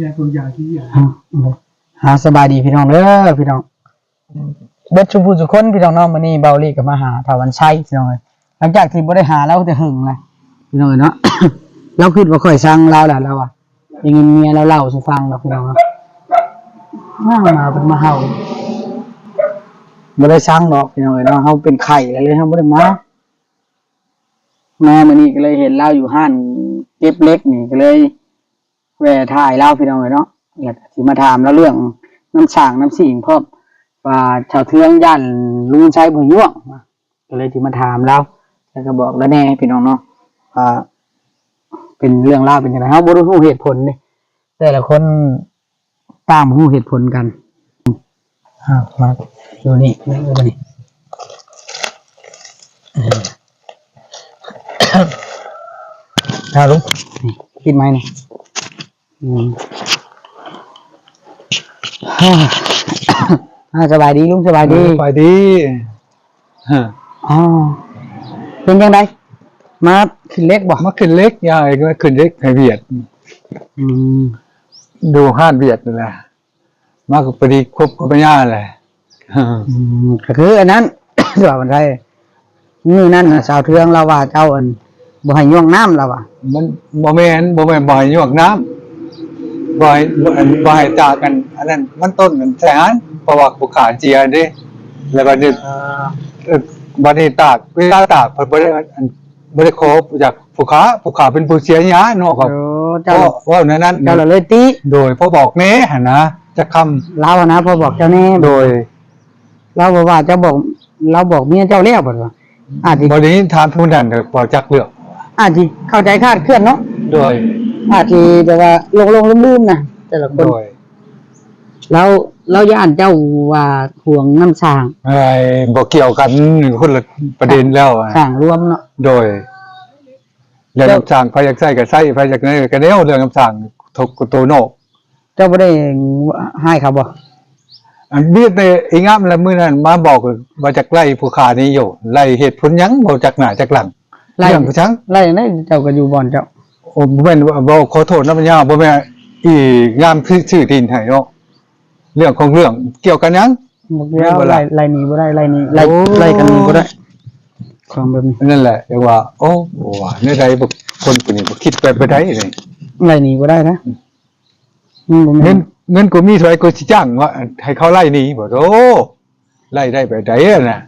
ຍາກົນຢາທີ່ຢາ ອ່າ ອ່າ ສະບາຍດີພີ່ນ້ອງເດີ ພີ່ນ້ອງເບິດສູ່ຜູ້ສູ່ຄົນ ພີ່ນ້ອງເນາະ. ມື້ນີ້ເບົາລີກໍມາຫາທ້າວວັນໄຊ ພີ່ນ້ອງເອີຍ ຫຼັງຈາກທີ່ບໍ່ໄດ້ຫາລາວແຕ່ເຫິງແລ້ວ ພີ່ນ້ອງເອີຍເນາະ. ລາວຄິດວ່າຂ້ອຍຊັງລາວແລ້ວ ລາວວ່າ ໄດ້ຍິນເມຍລາວເລົ່າສູ່ຟັງດອກ ພີ່ນ້ອງເນາະ. ມາ ມາ ເພິ່ນມາເຫົ່າ ບໍ່ໄດ້ຊັງດອກ ພີ່ນ້ອງເອີຍເນາະ. ເຮົາເປັນໄຂ້ ກໍເລີຍເຮົາບໍ່ໄດ້ມາ ມາມື້ນີ້ກໍເລີຍເຫັນລາວຢູ່ຮ້ານເກັບເຫຼັກນີ້ ກໍເລີຍແວ່ຖ່າຍລາວ ພີ່ນ້ອງເອີຍເນາະ. ແລ້ວກໍຊິມາຖາມລາວເລື່ອງນ້ຳສ້າງນ້ຳສີງພ້ອມ ວ່າຊາວເທືອງຢ້ານລຸງໄຊບໍ່ໃຫ້ຍ່ວງ ກໍເລີຍຊິມາຖາມລາວ ແລ້ວກໍບອກລາວແດ່ ພີ່ນ້ອງເນາະ ວ່າເປັນເລື່ອງລາວເປັນຈັ່ງໃດ. ເຮົາບໍ່ໄດ້ຮູ້ເຫດຜົນເດ້ ແຕ່ລະຄົນຕ່າງບໍ່ຮູ້ເຫດຜົນກັນ. ອ້າວ ມາຢູ່ນີ້ ມາຢູ່ນີ້ ເອີ ອ້າວ ລຸງ ນີ້ ປິດໄມນີ້. ອືມ ອ່າ ສະບາຍດີລຸງ ສະບາຍດີ ສະບາຍດີ. ອ້າວ ເປັນຈັ່ງໃດ ມາຂຶ້ນເຫຼັກບໍ່? ມາຂຶ້ນເຫຼັກ ຢາກຂຶ້ນເຫຼັກໃຫ້ວຽດ. ອືມ ຢູ່ຮ້ານວຽດນັ້ນແຫຼະ ມາກໍພໍດີຄົບກັບຍາແຫຼະ. ອືມ ກໍຄືອັນນັ້ນ ວ່າມັນໄດ້ ມື້ນັ້ນນະ ສາວເທືອງລາວວ່າເຈົ້າ ອັນ ບໍ່ໃຫ້ຍ່ວງນ້ຳ ລາວວ່າ. ມັນບໍ່ແມ່ນ ບໍ່ແມ່ນບໍ່ໃຫ້ຍ່ວງນ້ຳ ບໍ່ໃຫ້ ບໍ່ ອັນ ບໍ່ໃຫ້ຕາກ ອັນ ອັນນັ້ນ ມັນຕົ້ນ ອັນ ໃສ່ຫັ້ນ ເພາະວ່າຜູ້ຂ້າເສຍເດ້. ແລ້ວບັດນີ້ ເອີ ເອີ ບັດນີ້ຕາກ ເວລາຕາກເພິ່ນບໍ່ໄດ້ ອັນ ບໍ່ໄດ້ຂໍຈາກຜູ້ຂ້າ ຜູ້ຂ້າເປັນຜູ້ເສຍຫຍ້າເນາະ. ກໍ ໂອ້ ເຈົ້າ ເວົ້າແນວນັ້ນ ເຈົ້າລະເລີຍຕິ. ໂດຍ ພໍບອກແດ່ຫັ້ນນະ ຈັກຄຳ ລາວຫັ້ນນະ ພໍບອກເຈົ້າແດ່. ໂດຍ ລາວບອກວ່າເຈົ້າບອກ ລາວບອກເມຍເຈົ້າແລ້ວ ເພິ່ນວ່າ ອາດຊິ ບໍ່ໄດ້ຍິນ ຖາມຜູ້ນັ້ນກໍບໍ່ຈັກເລື່ອງ ອາດຊິເຂົ້າໃຈຄາດເຄື່ອນເນາະ. ໂດຍ ອາດຊິແບບວ່າຫຼົງໆລືມໆນະ ແຕ່ລະຄົນ. ໂດຍ ລາວ ລາວຢ້ານເຈົ້າວ່າຫວງນ້ຳສ້າງ. ເອີຍ ບໍ່ກ່ຽວກັນ ຄົນລະປະເດັນແລ້ວ ສ້າງລວມເນາະ. ໂດຍ ເລື່ອງນ້ຳສ້າງ ໃຜຢາກໃຊ້ກໍໃຊ້ ໃຜຢາກແນວກໍແນວ ເລື່ອງນ້ຳສ້າງ ໂຕນອກ. ເຈົ້າບໍ່ໄດ້ຮ້າຍເຂົາບໍ່? ອັນມີແຕ່ອີງາມລະ ມື້ນັ້ນມາບອກວ່າຈະໄລ່ຜູ້ຂ້ານີ້ຢູ່ ໄລ່ເຫດຜົນຫຍັງ ບໍ່ຈັກໜ້າຈັກຫຼັງ ໄລ່ ເລື່ອງຫຍັງ? ໄລ່ຈັ່ງໃດ ເຈົ້າກໍຢູ່ບ່ອນເຈົ້າ. ໂອ້ ບໍ່ແມ່ນ ເວົ້າ ຂໍໂທດນຳຍາ ບໍ່ແມ່ນອີງາມຊື້ ຊື້ດິນໃຫ້ເນາະ ເລື່ອງຂອງເລື່ອງ ກ່ຽວກັນຫຍັງ? ບໍ່ກ່ຽວ ແມ່ນບໍ່ລະ? ໄລ່ ໄລ່ໜີບໍ່ໄດ້ ໄລ່ໜີ ໄລ່ ໂອ້ ໄລ່ກັນໜີບໍ່ໄດ້ ຂອງແບບນີ້. ນັ້ນແຫຼະ ຈັ່ງວ່າ ໂອ້ ວ່າແນວໃດ ຄົນຜູ້ນີ້ບໍ່ຄິດໄປ ໄປໄດ້ເລີຍ ໄລ່ໜີບໍ່ໄດ້ນະ. ອືມ ມັນບໍ່ແມ່ນ ເງິນ ເງິນກູມີເທົ່າໃດ ກູຊິຈ້າງວ່າໃຫ້ເຂົາໄລ່ໜີບໍ່? ໂອ້ ໄລ່ໄດ້ແບບໃດຫັ້ນນະ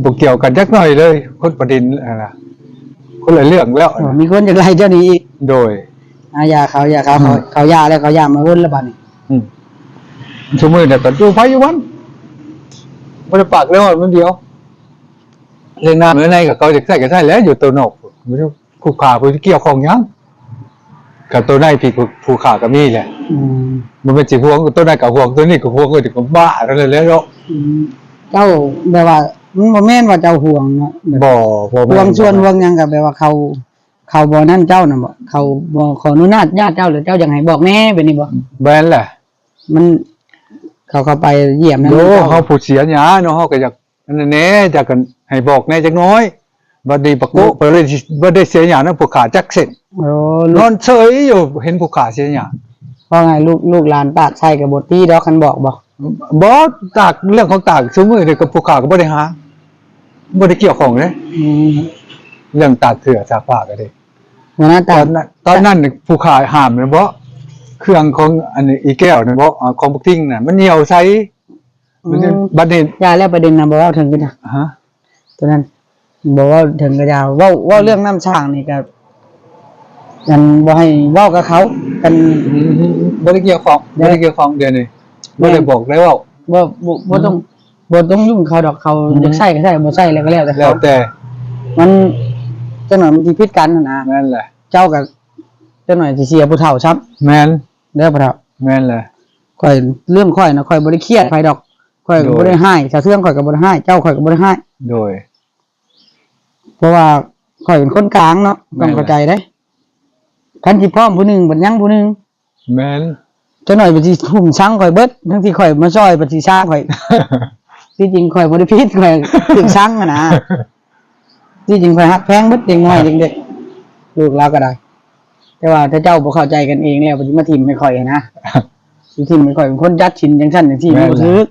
ບໍ່ກ່ຽວກັນຈັກໜ້ອຍເລີຍ ຄົນປະເດັນຫັ້ນນະ ຄົນລະເລື່ອງແລ້ວ. ໂອ້ ມີຄົນຢາກໄລ່ເຈົ້າໜີອີກ. ໂດຍ ອາ ຢ່າເຂົາ ຢ່າເຂົາ ອືມ ເຂົາ ເຂົາຢ່າແລ້ວ ເຂົາຢ່າມາເບິ່ງລະບາດນີ້. ອືມ ຊຸມື້ນີ້ກໍຢູ່ໃຜຢູ່ມັນ ບໍ່ໄດ້ປາກແລ້ວມັນດຽວ ເລື່ອງນ້ຳເລື່ອງໃນກໍເຂົາຢາກໃຊ້ກໍໃຊ້ແຫຼະ ຢູ່ໂຕນອກ ຜູ້ຂ້າຜູ້ກ່ຽວຂ້ອງຫຍັງ ກັບໂຕໃນທີ່ຜູ້ຂ້າກໍມີແຫຼະ. ອືມ ບໍ່ແມ່ນຊິຫວງໂຕໃນກໍຫວງ ໂຕນີ້ກໍຫວງ ກໍບ້າກັນແລ້ວເນາະ. ອືມ ເຈົ້າແບບວ່າ ມັນບໍ່ແມ່ນວ່າເຈົ້າຫວງເນາະ ແບບ ບໍ່ ບໍ່ແມ່ນ ຫວງສ່ວນຫວງຫຍັງ ກໍແບບວ່າເຂົາ ເຂົາບໍ່ນັ້ນເຈົ້ານະບໍ? ເຂົາບໍ່ຂໍອະນຸຍາດເຈົ້າ ຫຼືເຈົ້າຢາກໃຫ້ບອກແດ່ແບບນີ້ບໍ? ແມ່ນແຫຼະ ມັນ ເຂົາເຂົ້າໄປຢ້ຽມນັ້ນ ໂອ້ ເຈົ້າ ເຮົາຜູ້ເສຍຫຍ້າເນາະ ເຮົາກໍຢາກ ອັນນັ້ນແດ່ ຢາກໃຫ້ບອກແດ່ຈັກໜ້ອຍ. ບັດນີ້ປະໂກະ ໂອ້ ໄປເລີຍ ບໍ່ໄດ້ເສຍຫຍ້ານຳຜູ້ຂ້າຈັກເສັ້ນ. ໂອ້ ນອນເສີຍຢູ່ ເຫັນຜູ້ຂ້າເສຍຫຍ້າ. ເວົ້າງ່າຍ ລູກ ລູກຫຼານຕາກໃສ່ກໍບໍ່ຕີດອກ ຄັນບອກບໍ່? ບໍ່ ຕາກ ເລື່ອງຂອງຕາກ ຊຸມື້ນີ້ກໍຜູ້ຂ້າກໍບໍ່ໄດ້ຫາ ບໍ່ໄດ້ກ່ຽວຂ້ອງເດ້. ອືມ ເລື່ອງຕາກເສື້ອຕາກຜ້າກໍດີ ຕອນນັ້ນ ຕອນນັ້ນຜູ້ຂ້າຫ້າມແມ່ນບໍ່? ເຄື່ອງຂອງອັນອີ່ແກ້ວນັ້ນບໍ່? ອາ ຂອງບັກຕິງນະ ມັນຍ່ຽວໃສ່. ອືມ ບັດນີ້ ຢ່າແລ້ວ ປະເດັນນະ ບໍ່ເວົ້າເຖິງກໍຢ່າ. ຮະ? ຕົວນັ້ນ ບໍ່ເວົ້າເຖິງກໍຢ່າ ເວົ້າ ເວົ້າເລື່ອງນ້ຳສ້າງນີ້ກໍ ອັນ ບໍ່ໃຫ້ເວົ້າກັບເຂົາ ກັນ ອືມ ບໍ່ໄດ້ກ່ຽວຂ້ອງ ແມ່ນ ບໍ່ໄດ້ກ່ຽວຂ້ອງ ດຽວນີ້ ແມ່ນ ບໍ່ໄດ້ບອກໄດ້ເວົ້າ ບໍ່ ບໍ່ ບໍ່ຕ້ອງ ອືມ ບໍ່ຕ້ອງຫຍຸ້ງເຂົາດອກ ເຂົາ ອືມ ຢາກໃຊ້ກໍໃຊ້ ບໍ່ໃຊ້ແລ້ວກໍແລ້ວແຕ່ເຂົາ ແລ້ວແຕ່ ມັນ ຈັກໜ້ອຍມັນຊິຜິດກັນຫັ້ນນະ. ແມ່ນແຫຼະ ເຈົ້າກໍ ຈັກໜ້ອຍຊິເສຍຜູ້ເຖົ້າຊ້ຳ. ແມ່ນ ເດີພໍ່ເຖົ້າ. ແມ່ນແຫຼະ ຂ້ອຍ ເລື່ອງຂ້ອຍນະ ຂ້ອຍບໍ່ໄດ້ຄຽດໃຜດອກ ຂ້ອຍ ໂດຍ ບໍ່ໄດ້ຮ້າຍ ສາເທືອງຂ້ອຍກໍບໍ່ໄດ້ຮ້າຍ ເຈົ້າຂ້ອຍກໍບໍ່ໄດ້ຮ້າຍ. ໂດຍ ເພາະວ່າຂ້ອຍເປັນຄົນກາງເນາະ ແມ່ນແຫຼະ ຕ້ອງເຂົ້າໃຈເດ້ ຄັນຊິພ້ອມຜູ້ໜຶ່ງ ບັດຍັງຜູ້ໜຶ່ງ. ແມ່ນ ຈັກໜ້ອຍບັດຊິຫຸ້ມຊັງຂ້ອຍເບິດ ທັງທີ່ຂ້ອຍມາຊ່ອຍບັດຊິຊ້າຂ້ອຍ ທີ່ຈິງຂ້ອຍບໍ່ໄດ້ຜິດ ຂ້ອຍຖືກຊັງຫັ້ນນະ ທີ່ຈິງຂ້ອຍຮັກແພງເບິດເດັກນ້ອຍເດັກໆ ລູກລາວກໍໄດ້ ແຕ່ວ່າຖ້າເຈົ້າບໍ່ເຂົ້າໃຈກັນເອງແລ້ວ ເພິ່ນຊິມາຖິ້ມໃຫ້ຂ້ອຍຫັ້ນນະ ຊິຖິ້ມໃຫ້ຂ້ອຍເປັນຄົນຕັດສິນຈັ່ງຊັ້ນຈັ່ງຊີ້ ແມ່ນແຫຼະ ມັນບໍ່ຖືກ.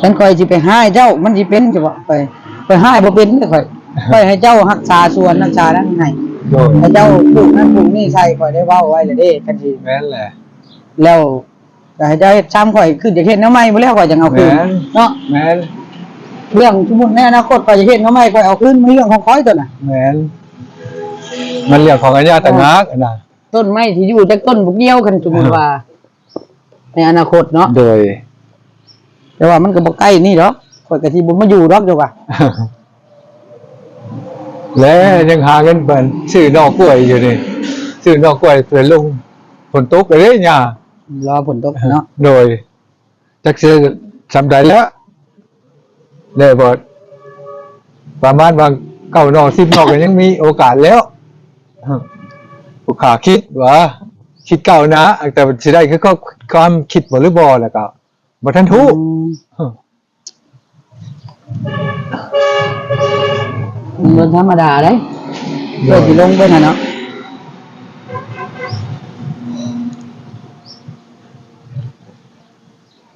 ຄັນຂ້ອຍຊິໄປຮ້າຍເຈົ້າ ມັນຊິເປັນຢູ່ບໍ່? ຂ້ອຍ ຂ້ອຍຮ້າຍບໍ່ເປັນເດ້ຂ້ອຍ. ຂ້ອຍໃຫ້ເຈົ້າຮັກສາສວນ ຮັກສານັ້ນໃຫ້ ໂດຍ ໃຫ້ເຈົ້າປູກນັ້ນປູກນີ້ໃສ່ ຂ້ອຍໄດ້ເວົ້າໄວ້ແລ້ວເດ້ ຄັນຊິ ແມ່ນແຫຼະ ແລ້ວ ກໍໃຫ້ເຈົ້າເຮັດຊ້ຳ ຂ້ອຍຄືຢາກເຮັດແນວໃໝ່ພຸ້ນແຫຼະ ຂ້ອຍຈັ່ງເອົາຄືນ ແມ່ນ ເນາະ ແມ່ນ. ເລື່ອງສົມມຸດໃນອະນາຄົດ ຂ້ອຍຢາກເຮັດແນວໃໝ່ ຂ້ອຍເອົາຄືນ ມັນເລື່ອງຂອງຂ້ອຍຕົວນະ ແມ່ນ. ມັນເລື່ອງຂອງອາຍາຕ່າງຫາກນະ ຕົ້ນໄມ້ທີ່ຢູ່ຈັກຕົ້ນບໍ່ກ່ຽວ ຄັນສົມມຸດວ່າ ໃນອະນາຄົດເນາະ ໂດຍ ແຕ່ວ່າມັນກໍບໍ່ໃກ້ນີ້ດອກ ຂ້ອຍກໍຊິບໍ່ມາຢູ່ດອກ ເຈົ້າວ່າ ແລະ ຍັງຫາເງິນໄປຊື້ໜໍ່ກ້ວຍຢູ່ນີ້ ຊື້ໜໍ່ກ້ວຍໄປລົງ ຝົນຕົກເດ້ຫຍ້າ ລໍຝົນຕົກເນາະ ໂດຍ ຈັກຊິຊ່ຳໃດແລ້ວ ແລ້ວບໍ່ ປະມານວ່າເກົ້າໜໍ່ ສິບໜໍ່ ກໍຍັງມີໂອກາດແລ້ວ ຜູ້ຂ້າຄິດວ່າ ຄິດກ້າວໜ້າ ແຕ່ຊິໄດ້ຄືຄວາມຄິດບໍ່ ຫຼືບໍ່ ແລ້ວກໍບໍ່ທັນຮູ້ ອືມ ມັນບໍ່ທຳມະດາເດ້ ໂດຍ ເພື່ອຊິລົງໄປຫັ້ນເນາະ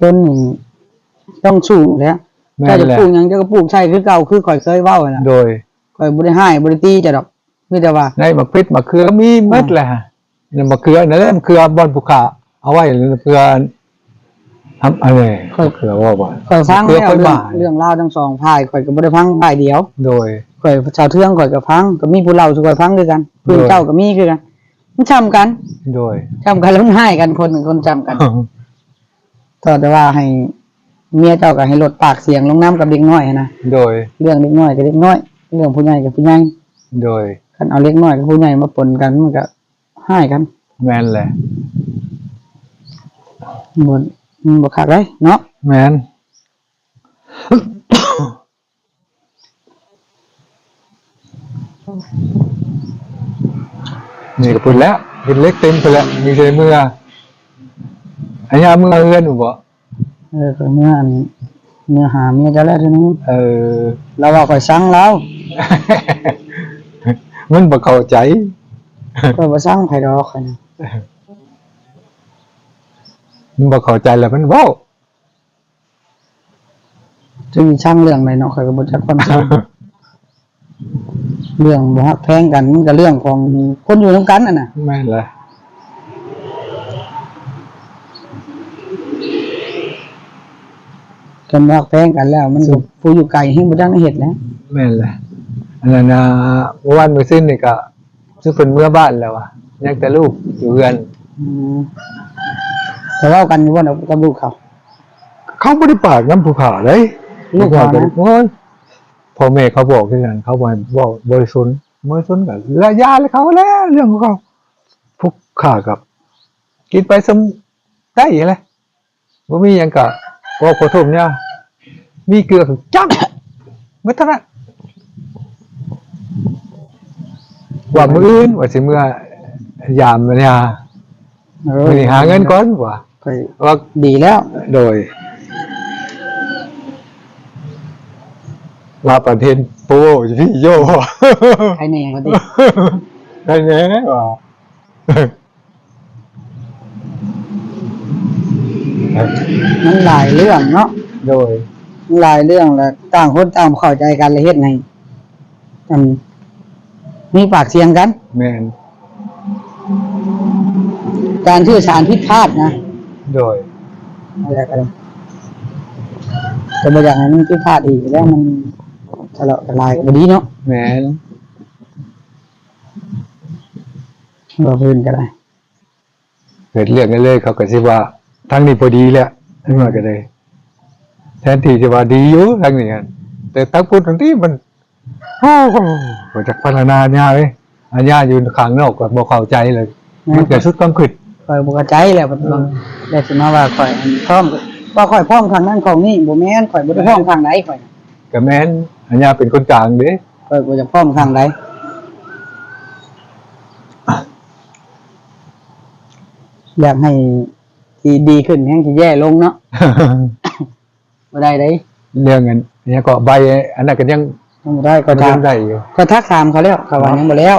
ຄົນນີ້ຕ້ອງສູ້ແຫຼະ ແມ່ນແຫຼະ ເຈົ້າຈະປູກຫຍັງ ເຈົ້າກໍປູກໃສ່ຄືເກົ່າ ຄືຂ້ອຍເຄີຍເວົ້າຫັ້ນນະ ໂດຍ ຂ້ອຍບໍ່ໄດ້ຮ້າຍ ບໍ່ໄດ້ຕີເຈົ້າດອກ ມີແຕ່ວ່າ ໃນໝາກເຜັດໝາກເຂືອມີໝົດແຫຼະ ອືມ ນັ້ນໝາກເຂືອນັ້ນແຫຼະ ໝາກເຂືອບ່ອນຜູ້ຂ້າເອົາໄວ້ ເຂືອ ທຳ ອັນນີ້ ຂ້ອຍ ເຂືອວ່າ ຂ້ອຍຟັງແລ້ວ ເລື່ອງ ເລື່ອງລາວທັງສອງຝ່າຍ ຂ້ອຍກໍບໍ່ໄດ້ຟັງຝ່າຍດຽວ ໂດຍ ຂ້ອຍ ຊາວເທືອງ ຂ້ອຍກໍຟັງ ກໍມີຜູ້ເລົ່າສູ່ຂ້ອຍຟັງຄືກັນ ໂດຍ ເພື່ອນເຈົ້າກໍມີຄືກັນ ມັນຊ່ຳກັນ ໂດຍ ຊ່ຳກັນ ແລ້ວມັນຮ້າຍກັນ ຄົນ ຄົນຊ່ຳກັນ ຖ້າແຕ່ວ່າໃຫ້ເມຍເຈົ້າກໍໃຫ້ລົດປາກສຽງລົງນຳກັບເດັກນ້ອຍຫັ້ນນະ ໂດຍ ເລື່ອງເດັກນ້ອຍກໍເດັກນ້ອຍ ເລື່ອງຜູ້ໃຫຍ່ກໍຜູ້ໃຫຍ່ ໂດຍ ຄັນເອົາເດັກນ້ອຍກັບຜູ້ໃຫຍ່ມາປົນກັນ ມັນກໍຮ້າຍກັນ ແມ່ນແຫຼະ ມັນ ມັນບໍ່ຄັກເດ້ເນາະ ແມ່ນ ນີ້ກໍພຸ້ນແຫຼະ ເປັນເຫຼັກເຕັມພຸ້ນແຫຼະ ມີແຕ່ເມືອ ອາຍາເມືອເຮືອນຢູ່ບໍ່? ເອີ ຂ້ອຍເມືອ ອັນ ເມືອຫາເມຍເຈົ້າແລ້ວເທື່ອໜຶ່ງ ເອີ ລາວວ່າຂ້ອຍຊັງລາວ ມັນບໍ່ເຂົ້າໃຈ ຂ້ອຍບໍ່ຊັງໃຜດອກ ຂ້ອຍນະ ມັນບໍ່ເຂົ້າໃຈແລ້ວມັນເວົ້າ ຈະມີຊັງເລື່ອງໃດເນາະ ຂ້ອຍກໍບໍ່ຈັກຄວາມຊັງ ເລື່ອງບໍ່ຮັກແພງກັນ ມັນກໍເລື່ອງຂອງຄົນຢູ່ນຳກັນຫັ້ນນະ ແມ່ນແຫຼະ ຄັນບໍ່ຮັກແພງກັນແລ້ວ ມັນກໍຜູ້ຢູ່ໄກແຮງບໍ່ຈັກແນວເຮັດແຫຼະ ແມ່ນແຫຼະ ອັນນັ້ນນະ ມື້ວານມື້ຊືນນີ້ກໍ ຄືເພິ່ນເມືອບ້ານແລ້ວວ່າ ຍັງແຕ່ລູກຢູ່ເຮືອນ ອືມ ເຂົາເວົ້າກັນຢູ່ບໍ່ກັບລູກເຂົາ? ເຂົາບໍ່ໄດ້ປາກນຳຜູ້ຂ້າເດ້ ລູກເຂົານະ ໂອ້ຍ ພໍ່ແມ່ເຂົາບອກຄືກັນ ເຂົາບໍ່ໃຫ້ເວົ້າ ບໍ່ໄດ້ສົນ ບໍ່ໄດ້ສົນກໍລະຢ່າແລ້ວ ເຂົາແລ້ວ ເລື່ອງຂອງເຂົາ ຜູ້ຂ້າກໍກິນໄປສ່ຳໄດ້ຫັ້ນແຫຼະ ບໍ່ມີຫຍັງກະເວົ້າຂໍໂທດຍາ ມີເກືອກະຈ້ຳ ໝົດເທົ່ານັ້ນ ວ່າມື້ອື່ນວ່າຊິເມືອຢາມຍາ ເອີ ມື້ນີ້ຫາເງິນກ່ອນວ່າ ຂ້ອຍວ່າດີແລ້ວ ໂດຍ ວ່າປະເທດໂປຢູ່ພີ້ໂຍ ໃຄແນ່ວ່າຕິ ໃຄແນ່ວ່າ ມັນຫຼາຍເລື່ອງເນາະ ໂດຍ ມັນຫຼາຍເລື່ອງ ແລະ ຕ່າງຄົນຕ່າງບໍ່ເຂົ້າໃຈກັນ ແລະ ເຮັດໃຫ້ ອັນ ມີປາກສຽງກັນ ແມ່ນ ການສື່ສານຜິດພາດນະ ໂດຍ ແລ້ວກໍ ກໍບໍ່ຢາກໃຫ້ມັນຜິດພາດອີກ ແລ້ວມັນທະເລາະກັນຫຼາຍກໍບໍ່ດີເນາະ ແມ່ນ ເວົ້າພື້ນກໍໄດ້ ເກີດເລື່ອງກັນເລີຍ ເຂົາກໍຊິວ່າທາງນີ້ບໍ່ດີແຫຼະ ເອີ ທາງນັ້ນກໍໄດ້ ແທນທີ່ຈະວ່າດີຢູ່ທາງນີ້ຫັ້ນ ແຕ່ທາງພຸ້ນຫັ້ນຕິ ມັນ ໂອ້ໂຫ ບໍ່ຈັກພັນລະນາຍາເອີຍ ອາຍາຢູ່ຂ້າງນອກກໍບໍ່ເຂົ້າໃຈເລີຍ ແມ່ນ ມັນເກີດສຸດຄວາມຄິດ ຂ້ອຍບໍ່ເຂົ້າໃຈແລ້ວ ເອີ ແລ້ວຊິມາວ່າຂ້ອຍພ້ອມ ວ່າຂ້ອຍພ້ອມທາງນັ້ນທາງນີ້ ບໍ່ແມ່ນ ຂ້ອຍບໍ່ໄດ້ພ້ອມທາງໃດ ຂ້ອຍ ກໍແມ່ນ ອາຍາເປັນຄົນກາງເດ້ ຂ້ອຍບໍ່ຢາກພ້ອມທາງໃດ ຢາກໃຫ້ທີ່ດີຂຶ້ນແຮງຊິແຍ່ລົງເນາະ ບໍ່ໄດ້ເດ້ ເລື່ອງອັນຫຍັງເກາະ ໃບອັນນັ້ນກໍຍັງ ຍັງບໍ່ໄດ້ ຂ້ອຍ ມັນຍັງໄດ້ຢູ່ ຂ້ອຍທັກຖາມເຂົາແລ້ວ ເຂົາວ່າຍັງບໍ່ແລ້ວ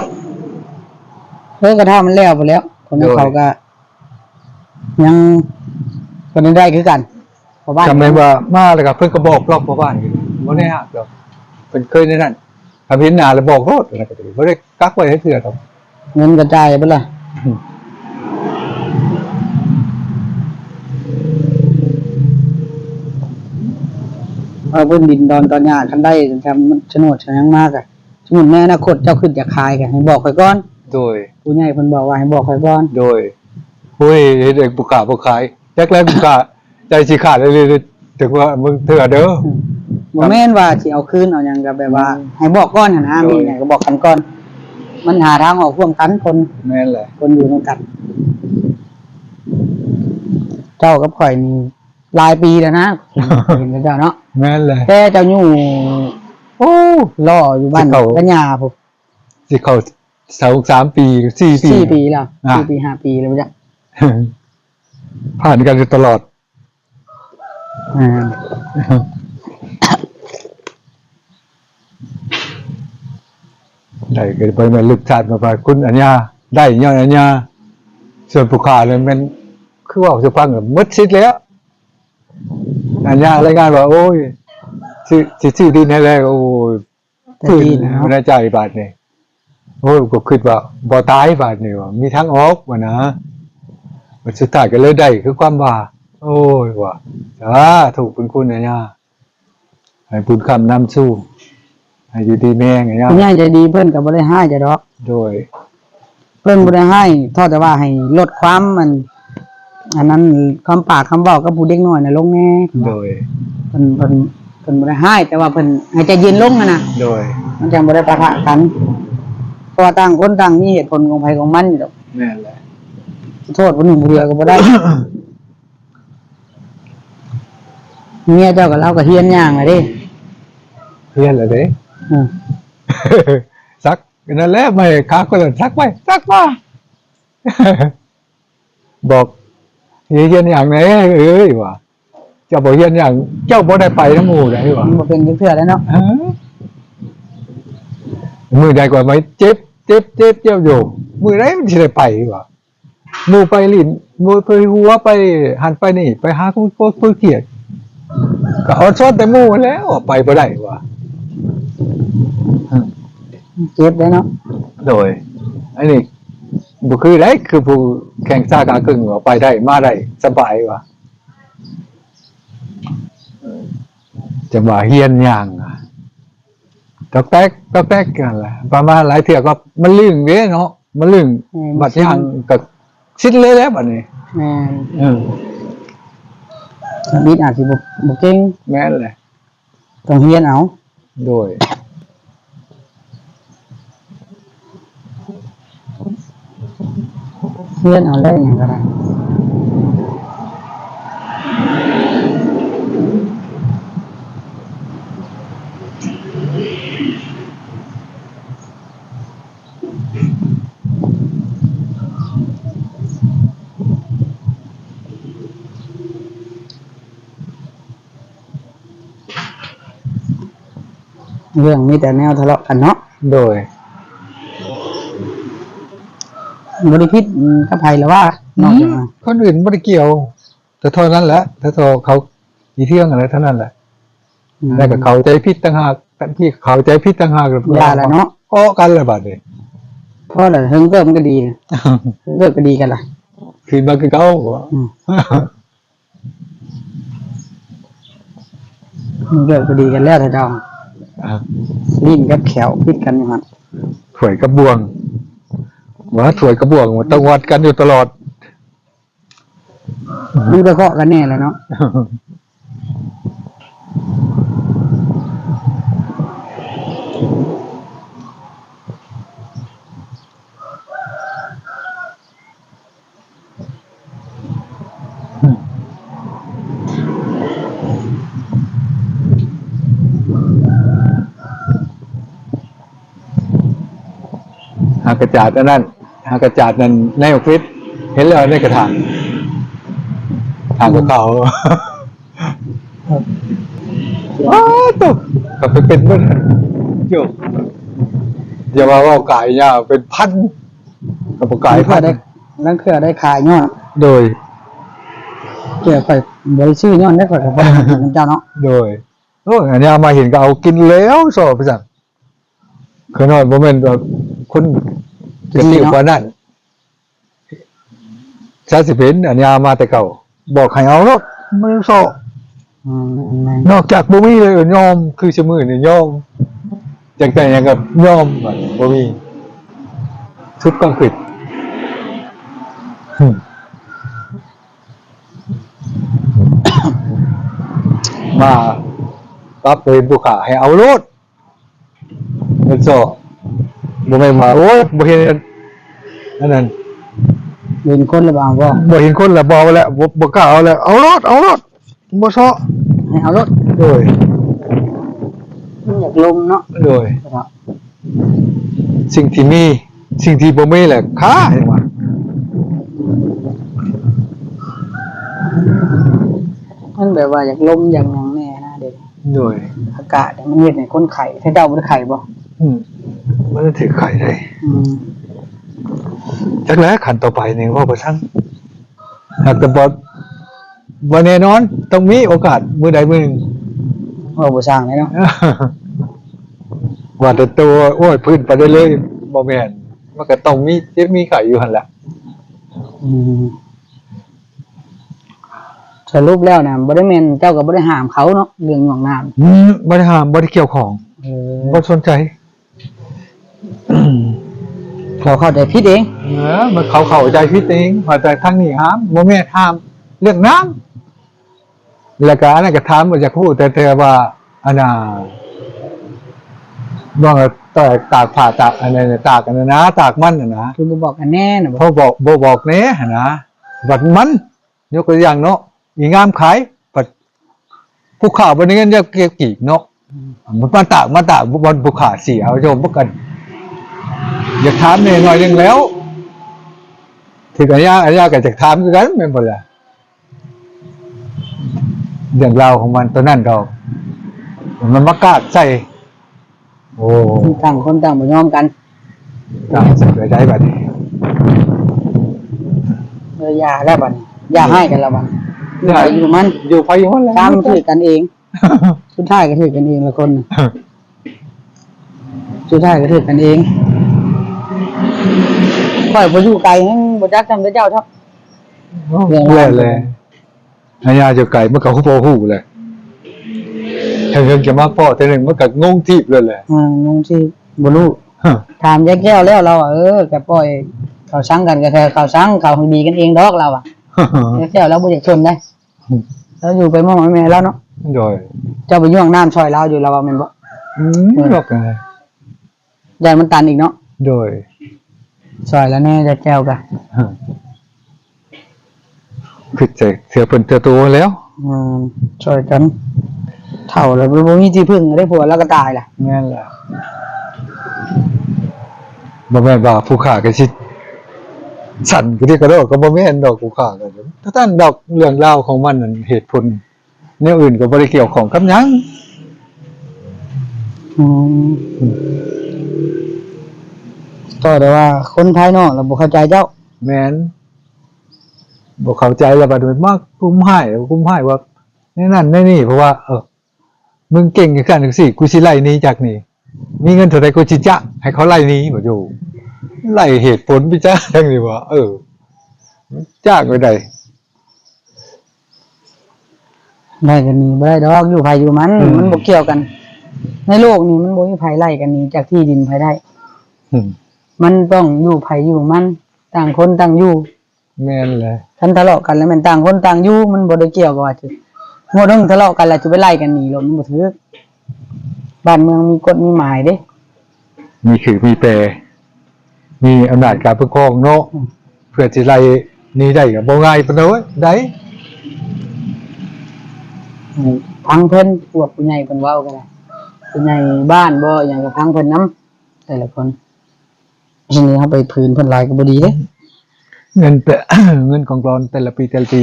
ເອີ ກໍຖ້າມັນແລ້ວພຸ້ນແຫຼ້ວ ຄົນ ໂດຍ ເຂົາກໍຍັງ ກໍໄດ້ຄືກັນ ພໍ່ບ້ານ ກໍແມ່ນວ່າມາແລ້ວກໍເພິ່ນກໍບອກລອກພໍ່ບ້ານຢູ່ ບໍ່ໄດ້ຮັກດອກ ເພິ່ນເຄີຍແນວນັ້ນ ຖ້າເຫັນໜ້າແລ້ວບອກໂລດ ອັນນັ້ນກໍດີ ບໍ່ໄດ້ກັກໄວ້ຈັກເທື່ອດອກ ເງິນກະຈ່າຍເບິດລະ ເອົາພື້ນດິນດອນຕອນຫຍ້າ ຄັນໄດ້ ທຳໂສດຫຍັງມາກະ ສົມມຸດໃນອະນາຄົດເຈົ້າຄິດຢາກຂາຍກະໃຫ້ບອກຂ້ອຍກ່ອນ ໂດຍ ຜູ້ໃຫຍ່ເພິ່ນບອກວ່າໃຫ້ບອກຂ້ອຍກ່ອນ ໂດຍ ໂອ້ຍ ເຮັດໃຫ້ຜູ້ຄ້າບໍ່ຂາຍ ຈັກແລ້ວຜູ້ຄ້າ ໃຈຊິຂາດເລີຍ ແຕ່ວ່າເບິ່ງເທື່ອເດີ ອືມ ບໍ່ແມ່ນວ່າຊິເອົາຄືນເອົາຫຍັງ ກໍແບບວ່າ ອືມ ໃຫ້ບອກກ່ອນຫັ້ນນະ ໂດຍ ມີຫຍັງກໍບອກກັນກ່ອນ ມັນຫາທາງອອກຮ່ວມກັນຄົນ ແມ່ນແຫຼະ ຄົນຢູ່ນຳກັນ ເຈົ້າກັບຂ້ອຍນີ້ຫຼາຍປີແລ້ວນະ ເຫັນເຈົ້າເນາະ ແມ່ນແຫຼະ ແຕ່ເຈົ້າຢູ່ ໂອ້ ລໍຢູ່ບ້ານ ຊິເຂົ້າ ກັນຍາພຸ້ນ ຊິເຂົ້າສອງສາມປີ ສີ່ປີ ສີ່ປີແລ້ວ ອ່າ ສີ່ປີ ຫ້າປີແລ້ວບໍ່ຈັກ ຜ່ານກັນຢູ່ຕະຫຼອດ ອ່າ ໄດ້ກໍບໍ່ແມ່ນລຶກຊາດມາວ່າ ຄຸນອັນຍາ ໄດ້ຍ້ອນອັນຍາ ສ່ວນຜູ້ຄ້ານັ້ນແມ່ນ ຄືເວົ້າສູ່ຟັງ ໝົດສິດແລ້ວ ອັນຍາລາຍງານວ່າ ໂອ້ຍ ຊິ ຊິຊື້ດິນໃຫ້ແລ້ວ ໂອ້ຍ ແຕ່ ຟື້ນ ຈີນເນາະ ໃນໃຈບາດນີ້ ໂອ້ຍ ກໍຄິດວ່າບໍ່ຕາຍບາດນີ້ວ່າ ມີທາງອອກວ່ານະ ບັດສຸດທ້າຍກໍເລີຍໄດ້ຄືຄວາມວ່າ ໂອ້ຍ ວ່າ ສາທຸ ເປັນຄຸນນະຍາ ໃຫ້ບຸນຄ້ຳນຳສູ່ ໃຫ້ຢູ່ດີມີແຮງນະຍາ ຜູ້ໃຫຍ່ໃຈດີເພິ່ນກໍບໍ່ໄດ້ຮ້າຍເຈົ້າດອກ ໂດຍ ເພິ່ນບໍ່ໄດ້ຮ້າຍ ເທົ່າແຕ່ວ່າໃຫ້ລົດຄວາມ ອັນ ອັນນັ້ນ ຄວາມປາກຄຳເວົ້າກັບຜູ້ເດັກນ້ອຍນະລົງແດ່ ໂດຍ ເພິ່ນ ເພິ່ນ ເພິ່ນບໍ່ໄດ້ຮ້າຍ ແຕ່ວ່າເພິ່ນໃຫ້ໃຈເຢັນລົງຫັ້ນນະ ໂດຍ ມັນຈັ່ງບໍ່ໄດ້ປະທະກັນ ເພາະວ່າຕ່າງຄົນຕ່າງມີເຫດຜົນຂອງໃຜຂອງມັນຢູ່ດອກ ແມ່ນແຫຼະ ໂທດຜູ້ໜຶ່ງຜູ້ດຽວກໍບໍ່ໄດ້ ເມຍເຈົ້າກໍ ລາວກໍຮຽນຍ່າງແລ້ວເດ້ ຮຽນແລ້ວເດ້ ອືມ ສັກ ນັ້ນແຫຼະ ໄມ້ຂາຄົນສັກໄປ ສັກມາ ບອກ ຮຽນຫຍັງແດ່ເອີຍ ວ່າ ເຈົ້າບໍ່ຮຽນຫຍັງ ເຈົ້າບໍ່ໄດ້ໄປນຳໝູ່ໃດ ວ່າ ມັນບໍ່ເປັນຈັກເທື່ອແລ້ວເນາະ ເອີ ມື້ໃດກໍໄປເຈັບ ເຈັບ ເຈັບ ເຈັບຢູ່ ມື້ໃດມັນຊິໄດ້ໄປ ວ່າ ໝູ່ໄປຫຼິ້ນ ໝູ່ໄປຫົວ ໄປຫັ້ນໄປນີ້ ໄປຫາຄົນຄົນເກຍດ ກໍອອນຊອນແຕ່ໝູ່ຫັ້ນແຫຼະ ອອກໄປບໍ່ໄດ້ວ່າ ເຈັບໄດ້ເນາະ ໂດຍ ອັນນີ້ບໍ່ຄືໃດ ຄືຜູ້ແຂ່ງຊ້າຂາເຄິ່ງວ່າ ໄປໄດ້ມາໄດ້ສະບາຍວ່າ ຈັງວ່າຮຽນຍ່າງ ຕອກແຕກ ຕອກແຕກຫັ້ນແຫຼະ ປະມານຫຼາຍເທື່ອກໍມັນລຶ້ງເດ້ເນາະ ມັນລຶ້ງ ອືມ ບັດຍ່າງກໍຊິດເລີຍແຫຼະບັດນີ້ ແມ່ນ ເອີ ທຳອິດອາດຊິບໍ່ ບໍ່ເກັ່ງ ແມ່ນແຫຼະ ຕ້ອງຮຽນເອົາ ໂດຍ ຮຽນເອົາແລ້ວຫຍັງກໍໄດ້ ເລື່ອງມີແຕ່ແນວທະເລາະກັນເນາະ ໂດຍ ບໍ່ໄດ້ຜິດກັບໃຜລະວ່າ ອືມ ນອກຈາກນັ້ນ ຄົນອື່ນບໍ່ໄດ້ກ່ຽວ ແຕ່ເທົ່ານັ້ນແຫຼະ ແຕ່ເທົ່າເຂົາຂີ້ເຖືອງຫັ້ນແຫຼະ ເທົ່ານັ້ນແຫຼະ ອືມ ແລ້ວກໍເຂົ້າໃຈຜິດຕ່າງຫາກ ທີ່ເຂົ້າໃຈຜິດຕ່າງຫາກ ຢ່າລະເນາະ ເກາະກັນລະບາດນີ້ ພໍລະ ເຖິງເກີບມັນກໍດີ ເກີບກໍດີກັນລະ ຄືນມາຄືເກົ່າ ອືມ ມັນເກີດພໍດີກັນແລ້ວເຈົ້າ ອ່າ ຫຼິ້ນກັບແຂ້ວຜິດກັນຢູ່ຫັ້ນ ຖ້ວຍກັບບ່ວງ ວ່າຖ້ວຍກັບບ່ວງມັນຕ້ອງວັດກັນຢູ່ຕະຫຼອດ ມັນກໍເຄາະກັນແນ່ແຫຼະເນາະ. ຫາກະຈາດອັນນັ້ນ ຫາກະຈາດນັ້ນໃນອອບຟິດ ເຫັນແລ້ວໃນກະຖາງ ຖາງກະເຂົາ. ອ້າວ ໂທ້ ກະໄປເປັນເບິດ ໂຢ ຢ່າວ່າເວົ້າກາຍຍາວເປັນພັນ. ກໍບໍ່ກາຍ ລາງເທື່ອໄດ້ ລາງເທື່ອໄດ້ຂາຍຍ້ອນ ໂດຍ ແກ່ຂ້ອຍບໍ່ໄດ້ຊື້ ຍ້ອນໄດ້ ຂ້ອຍກໍບໍ່ໄດ້ກິນນຳເຈົ້າເນາະ ໂດຍ ໂອ້ຍ ອັນຍາມມາເຫັນກໍເອົາກິນແລ້ວ ຊອບໄປຊັ້ນ ຂ້ານ້ອຍບໍ່ແມ່ນວ່າຄົນຈະຕິວປານນັ້ນ ຊາຊິເປັນອັນຍາມາແຕ່ເກົ່າ ບອກໃຫ້ເອົາໂລດ ບໍ່ໄດ້ຊອກ ອືມ ນອກຈາກບໍ່ມີເລີຍ ຍອມ ຄືຊຸມື້ນີ້ຍອມ ຢາກໄດ້ຫຍັງກໍຍອມ ບໍ່ມີ ສຸດຄວາມຄິດ ມາປັບເປັນຜູ້ຂ້າໃຫ້ເອົາໂລດ ເງິນຊອກ ບໍ່ແມ່ນວ່າ ໂອ້ຍ ບໍ່ເຫັນອັນນັ້ນ ເຫັນຄົນແລ້ວບໍ່ເອົາບໍ່ ບໍ່ເຫັນຄົນແລ້ວບໍ່ເອົາແລ້ວ ບໍ່ ບໍ່ກ້າເອົາແລ້ວ ເອົາໂລດ ເອົາໂລດ ບໍ່ຊອກ ໃຫ້ເອົາໂລດ ໂດຍ ມັນຢາກລົມເນາະ ໂດຍ ເນາະ ສິ່ງທີ່ມີ ສິ່ງທີ່ບໍ່ມີແຫຼະຄ້າ ຈັ່ງວ່າ ມັນແບບວ່າຢາກລົມຢາກຫຍັງແດ່ນະເດ ໂດຍ ອາກາດມັນເຮັດໃຫ້ຄົນໄຂ້ ເຈົ້າບໍ່ໄດ້ໄຂ້ບໍ່? ອືມ ບໍ່ໄດ້ຖືກໄຂ້ໃດ ອືມ ຈັກແຫຼະ ຂັ້ນຕໍ່ໄປນີ້ເວົ້າບໍ່ທັນ ຫາກແຕ່ບໍ່ ບໍ່ແນ່ນອນ ຕ້ອງມີໂອກາດມື້ໃດມື້ໜຶ່ງ ເວົ້າບໍ່ຊ່າງເລີຍເນາະ ວ່າແຕ່ໂຕ ໂອ້ຍ ຟື້ນໄປໄດ້ເລີຍ ບໍ່ແມ່ນ ມັນກໍຕ້ອງມີເຈັບມີໄຂ້ຢູ່ຫັ້ນແຫຼະ ອືມ ສະຫຼຸບແລ້ວນະ ບໍ່ໄດ້ແມ່ນ ເຈົ້າກໍບໍ່ໄດ້ຫ້າມເຂົາເນາະ ເລື່ອງຫຍວກນ້ຳ ອືມ ບໍ່ໄດ້ຫ້າມ ບໍ່ໄດ້ກ່ຽວຂ້ອງ ເອີ ບໍ່ສົນໃຈ ເຂົາເຂົ້າໃຈຜິດເອງ ເອີ ມັນເຂົາເຂົ້າໃຈຜິດເອງ ວ່າແຕ່ທາງນີ້ຫ້າມ ບໍ່ແມ່ນຫ້າມເລື່ອງນ້ຳ ແລ້ວກໍອັນນັ້ນກໍຖາມວ່າຢາກຮູ້ ແຕ່ ແຕ່ວ່າອັນນ່າ ວ່າຕາກ ຕາກຜ້າ ຕາກອັນນັ້ນ ຕາກອັນນັ້ນນະ ຕາກມັນຫັ້ນນະ ຄືບໍ່ບອກກັນແດ່ນະ ເພາະບອກ ບໍ່ບອກແດ່ຫັ້ນນະ ບັດມັນ ຍົກຕົວຢ່າງເນາະ ອີງາມຂາຍ ບັດຜູ້ຄ້າບໍ່ໄດ້ເງິນຈັກກີບເນາະ ອືມ ມັນມາຕາກ ມາຕາກ ບ່ອນຜູ້ຄ້າເສຍ ເອົາໂຍມບໍ່ກັນ ຢາກຖາມແດ່ໜ້ອຍໜຶ່ງແລ້ວ ຖືກອາຍາ ອາຍາກໍຢາກຖາມຄືກັນ ແມ່ນບໍ່ລະ? ເລື່ອງລາວຂອງມັນຕົວນັ້ນດອກ ມັນມາກາດໃສ່ ໂອ້ ຕ່າງຄົນຕ່າງບໍ່ຍອມກັນ ຕ່າງໃສ່ໄດ້ບັດນີ້ ເອີ ຢ່າແລ້ວບັດນີ້ ຢ່າຮ້າຍກັນແລ້ວບັດນີ້ ຢູ່ໃຜຢູ່ມັນ ຢູ່ໃຜຢູ່ມັນແຫຼະ ຕາມຖືກກັນເອງ ສຸດທ້າຍກໍຖືກກັນເອງລະຄົນ ສຸດທ້າຍກໍຖືກກັນເອງ ຂ້ອຍບໍ່ຢູ່ໄກ ຍັງບໍ່ຈັກສ່ຳເຈົ້າເນາະ ໂອ້ ເລື່ອງລາວ ແຫຼະ ອາຍາຢູ່ໄກມັນກໍຮູ້ ບໍ່ຮູ້ແຫຼະ ເຖິງຈະມາພໍ້ເທື່ອໜຶ່ງ ມັນກໍງົງທີບເລີຍແຫຼະ ອືມ ງົງທີບ ບໍ່ຮູ້ ຖາມຍາຍແກ້ວແລ້ວ ລາວວ່າ ເອີ ກໍປ່ອຍເຂົາຊັງກັນ ກໍແຕ່ເຂົາຊັງ ເຂົາຮູ້ດີກັນເອງດອກ ລາວວ່າ ຍາຍແກ້ວລາວບໍ່ຢາກຊົນໃດ ລາວຢູ່ໄປມອບໃຫ້ແມ່ລາວເນາະ ໂດຍ ເຈົ້າໄປຍວກນ້ຳຊ່ອຍລາວຢູ່ ລາວວ່າແມ່ນບໍ່? ອືມ ເອີ ຍວກ ຢ້ານມັນຕັນອີກເນາະ ໂດຍ ຊ່ອຍລາວແດ່ ຍາຍແກ້ວກະ ຄິດໃສ່ເທື່ອເພິ່ນເທື່ອໂຕແລ້ວ ອືມ ຊ່ອຍກັນ ເຖົ້າແລ້ວບໍ່ມີທີ່ເພິ່ງເດ້ ຜົວລາວກໍຕາຍລະ ແມ່ນລະ ບໍ່ແມ່ນວ່າຜູ້ຂ້າກໍຊິສັ່ນກະດິກກະໂດດ ກໍບໍ່ແມ່ນດອກ ຜູ້ຂ້າກໍ ເທົ່ານັ້ນດອກ ເລື່ອງລາວຂອງມັນນັ້ນ ເຫດຜົນ ແນວອື່ນກໍບໍ່ໄດ້ກ່ຽວຂ້ອງກັບຫຍັງ ອືມ ກໍແຕ່ວ່າຄົນພາຍນອກລະບໍ່ເຂົ້າໃຈເຈົ້າ ແມ່ນ ບໍ່ເຂົ້າໃຈລະບັດນີ້ມາກຸມຮ້າຍ ກຸມຮ້າຍວ່າແນວນັ້ນແນວນີ້ ເພາະວ່າ ເອີ ມຶງເກັ່ງຈັ່ງຊັ້ນຈັ່ງຊີ້ ກູຊິໄລ່ໜີຈາກນີ້ ມີເງິນເທົ່າໃດກູຊິຈ້າງໃຫ້ເຂົາໄລ່ໜີ ບໍ່ຢູ່ ໄລ່ເຫດຜົນໄປຈ້າງທາງນີ້ວ່າ ເອີ ຈ້າງໄປໃດ ໄລ່ກັນໜີບໍ່ໄດ້ດອກ ຢູ່ໃຜຢູ່ມັນ ອືມ ມັນບໍ່ກ່ຽວກັນ ໃນໂລກນີ້ມັນບໍ່ມີໃຜໄລ່ກັນໜີຈາກທີ່ດິນໃຜໄດ້ ອືມ ມັນຕ້ອງຢູ່ໃຜຢູ່ມັນ ຕ່າງຄົນຕ່າງຢູ່ ແມ່ນແຫຼະ ຄັນທະເລາະກັນແລ້ວແມ່ນຕ່າງຄົນຕ່າງຢູ່ ມັນບໍ່ໄດ້ກ່ຽວກັບວ່າຊິ ໝົດເລື່ອງທະເລາະກັນແລ້ວຊິໄປໄລ່ກັນໜີໂລດ ມັນບໍ່ຖືກ ບ້ານເມືອງມີກົດມີໝາຍເດ້ ມີຄືມີແປ ມີອຳນາດການປົກຄອງເນາະ ອືມ ເພື່ອຊິໄລ່ໜີໄດ້ກໍບໍ່ງ່າຍປານໃດ ອືມ ຟັງເພິ່ນ ພວກຜູ້ໃຫຍ່ເພິ່ນເວົ້າກໍໄດ້ ຜູ້ໃຫຍ່ບ້ານບໍ່ ຫຍັງກໍຟັງເພິ່ນນຳ ແຕ່ລະຄົນ ຊິເຮົາໄປຜືນເພິ່ນຫຼາຍກໍບໍ່ດີເດ້ ເງິນແຕ່ ເງິນກອງກອນແຕ່ລະປີ ແຕ່ລະປີ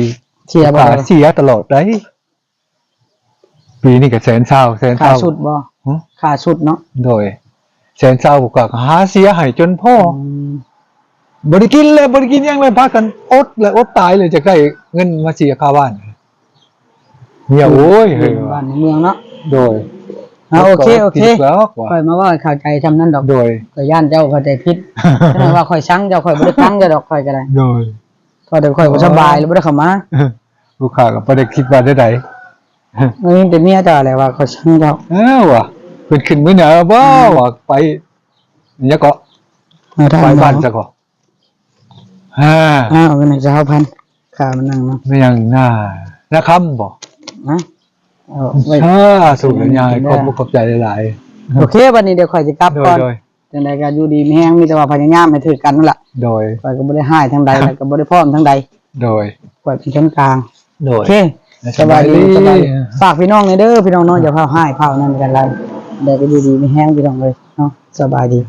ເສຍບໍ່ ເສຍຕະຫຼອດໃດ ປີນີ້ກໍແສນຊາວ ແສນຊາວ ຄ່າຊຸດບໍ່? ຫຶ? ຄ່າຊຸດເນາະ ໂດຍ ແສນຊາວກວ່າ ກໍຫາເສຍໃຫ້ຈົນພໍ ອືມ ບໍ່ໄດ້ກິນເລີຍ ບໍ່ໄດ້ກິນຫຍັງເລີຍ ພາກັນອົດແລະອົດຕາຍເລີຍ ຈະໄດ້ເງິນມາເສຍຄ່າບ້ານ. ເມຍ ໂອ້ຍ ເຮີ້ຍ ບ້ານເມືອງເນາະ. ໂດຍ. ອ່າ ໂອເຄ ໂອເຄ ຂ້ອຍມາເວົ້າໃຫ້ເຂົ້າໃຈຊ່ຳນັ້ນດອກ. ໂດຍ. ຂ້ອຍຢ້ານເຈົ້າເຂົ້າໃຈຜິດ ແຕ່ວ່າຂ້ອຍຊັງເຈົ້າ ຂ້ອຍບໍ່ໄດ້ຊັງເຈົ້າດອກ ຂ້ອຍກໍໄດ້. ໂດຍ. ຂ້ອຍ ຂ້ອຍບໍ່ສະບາຍ ເລີຍບໍ່ໄດ້ເຂົ້າມາ. ລູກຄ້າກໍບໍ່ໄດ້ຄິດວ່າແນວໃດ. ເອີ ມີແຕ່ເມຍເຈົ້າແຫຼະວ່າຂ້ອຍຊັງເຈົ້າ. ເອີ ວ່າເພິ່ນຂຶ້ນມື້ໜ້າບໍ່ ວ່າໄປຫຍັງເກາະ ໄປບ້ານຊະເກາະ. ອ່າ ເອົາເງິນໃຫ້ຊາວພັນ ຄ່າມານັ່ງນຳ. ແມ່ນຫຍັງນາ ນາຄຳບໍ່? ຮະ? ເອົາໄວ້ ສາທຸ ຍາຍ ຂອບອົກຂອບໃຈຫຼາຍໆ. ໂອເຄ ບັດນີ້ດຽວຂ້ອຍຊິກັບກ່ອນ. ໂດຍ ໂດຍ. ຈັ່ງໃດກໍຢູ່ດີມີແຮງ ມີແຕ່ວ່າພະຍາຍາມໃຫ້ຖືກກັນນັ້ນລະ. ໂດຍ. ຂ້ອຍກໍບໍ່ໄດ້ຮ້າຍທາງໃດ ແລ້ວກໍບໍ່ໄດ້ພ້ອມທາງໃດ. ໂດຍ. ຂ້ອຍເປັນຄົນກາງ. ໂດຍ. ໂອເຄ ສະບາຍດີ ສະບາຍດີ. ສະບາຍດີ. ຝາກພີ່ນ້ອງແດ່ເດີ ພີ່ນ້ອງເນາະ ອ່າ ຢ່າພາວຮ້າຍພາວນັ້ນກັນຫຼາຍ. ແລ້ວກໍຢູ່ດີມີແຮງ ພີ່ນ້ອງເອີຍເນາະ ສະບາຍດີ.